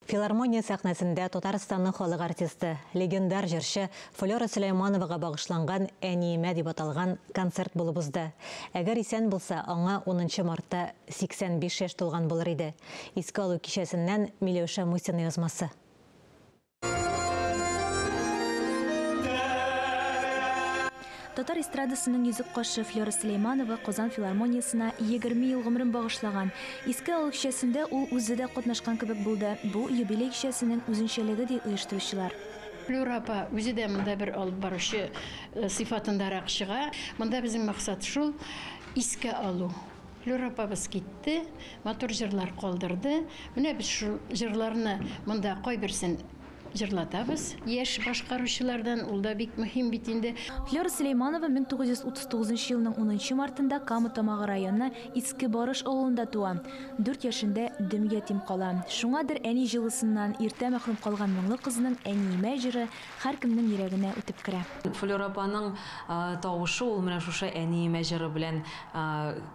Филармония сәхнәсендә Татарстанның халык артисты, легендар җырчы Флера Сөләймановага багышланган Әниемә дип аталган концерт булып узды. Әгәр исән булса, аңа 10 мартта 85 яшь тулган булыр иде. Искә алу кичәсеннән Миләүшә Мусина язмасы. Татар эстрадасының йөзек кашы Флера Сөләйманова Казан филармониясенә 20 ел гомерен багышлаган. Искә алу кичәсендә ул үзе дә катнашкан кебек булды. Бу юбилей кичәсенең үзенчәлеге, ди оештыручылар. Флера апа үзе дә монда бер алып баручы сыйфатындарак чыга. Монда безнең максат шул искә алу. Флера апабыз китте, матур җырлар калдырды. Менә без шул җырларны монда кайберсен җырлатабыз. Яшь башкаручылардан ул да бик мөһим бит инде. Флера Сөләйманова 1939 елның 10 мартында Кама Тамагы районы Иске Барыш авылында туа. 4 яшендә дөм ятим кала. Шуңадыр әни җылысыннан иртә мәхрүм калган моңлы кызның Әниемә җыры һәркемнең йөрәгенә үтеп керә. Флера апаның тавышы ул менә шушы Әниемә җыры белән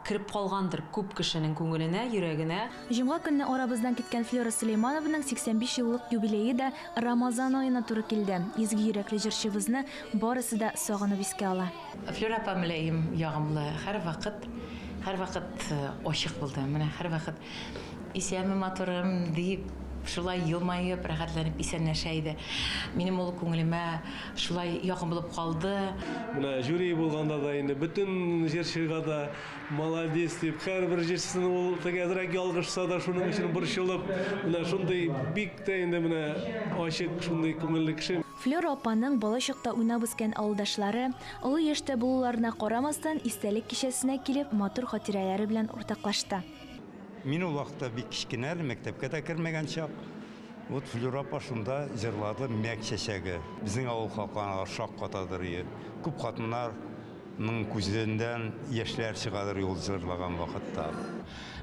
кереп калгандыр күп кешенең күңеленә, йөрәгенә. Җомга көнне арабыздан киткән Флера Сөләйманованың 85 еллык юбилее да Рамазан аена туры килде. Изге йөрәкле җырчыбызны барысы да сагынып искә ала. Флера апа мөлаем, ягымлы, һәрвакыт, һәрвакыт ачык булды. Менә һәрвакыт исәнме, матурым дип, шулай елмаеп, рәхәтләнеп исәнләшә иде. Минем ул күңелемә шулай якын булып калды. Менә жюри булганда да инде бөтен җырчыга да молодец дип, һәрбер җырчысын ул теге әзрәк ялгышса да шуның өчен борчылып, менә шундый бик тә инде менә ачык, шундый күңелле кеше. Флера апаның балачакта уйнап үскән авылдашлары, олы яшьтә булуларына карамастан, истәлек кичәсенә килеп, матур хатирәләре белән уртаклашты. Мин ул вакытта бик кечкенә әле, мәктәпкә дә кермәгән чак. Вот Флера апа шунда җырлады Мәк чәчәге. Безнең авыл халкы аңа шаккатадыр иде. Күп хатыннарның күзеннән яшьләр чыгадыр ул җырлаган вакытта.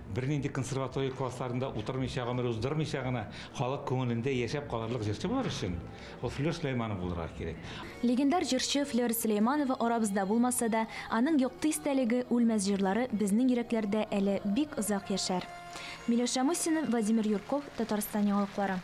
Бернинди консерватория классларында утырмыйча, гомер уздырмыйча гына халык күңелендә яшәп калырлык җырчы булыр өчен ул Флера Сөләйманова булырга кирәк. Легендар җырчы Флера Сөләйманова арабызда булмаса да, аның якты истәлеге, үлмәс җырлары безнең йөрәкләрдә әле бик озак яшәр. Миләүшә Мусина, Владимир Юрков, Татарстан яңалыклары.